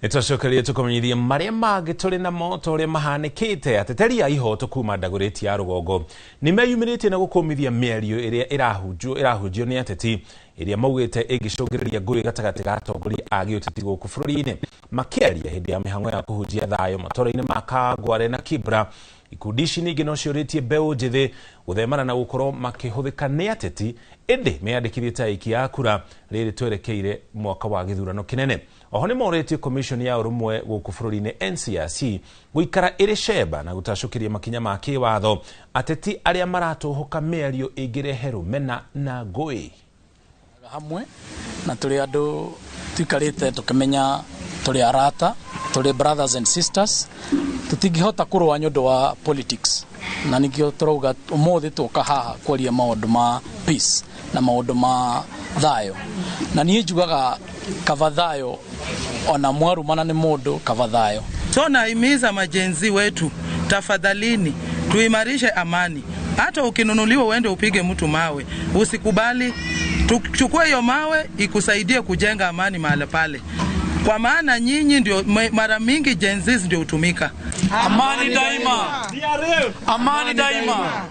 Nĩtwacokerie tũkũmenyithie marĩa mangĩ tũrĩ namo ta ũrĩa mahanĩkĩte. Ateteri a ihoto kuma Ndagũrĩti ya rũgongo nĩmeyumĩrĩtie na gũkũmithia mĩario ĩrĩa ĩrahunjio nĩ ateti ĩrĩa maugĩte ĩngĩcũngĩrĩria ngũĩ gatagatĩ ga atongoria a gĩũteti gũkũ bũrũri-inĩ. Makĩaria hĩndĩ ya mĩhang'o ya kũhunjia thayũ matũũra-inĩ ma Kangware na Kibra, ikundi ici ningĩ no ciũrĩtie mbeũ njĩthĩ gũthemana na gũkorwo makĩhũthĩka nĩ ateti ĩndĩ meyandĩkithie ta aikia a kura rĩrĩ twerekeire mwaka wa gĩthurano kĩnene. Oho nĩ morĩtie commission ya ũrũmwe gũkũ bũrũri-inĩ NCIC gũikara ĩrĩ cemba na gũtacũkĩria makinya ma kĩwatho ateti arĩa maratũhũka mĩario ĩngĩrehe rũmena na ngũĩ. Hamwe na tũrĩ andũ tuikarĩte tũkĩmenya tũrĩ arata, tũrĩ brothers and sisters, tũtingĩhota kũrũa nĩ ũndũ wa politics, na nĩkĩo tũrauga ũmũthĩ tũka haha kwaria maũndũ ma peace na maũndũ ma thayũ. Na niĩ njugaga kaba thayũ, ona mwarumana nĩ mũndũ, kaba thayũ. So nahimiza majenzi wetu, tafadhalini tuimarishe amani. Hata ukinunuliwa uende upige mtu mawe, usikubali. Tuchukue hiyo mawe ikusaidie kujenga amani mahali pale, kwa maana nyinyi ndio mara mingi Gen Zs ndio hutumika. Amani daima, amani daima.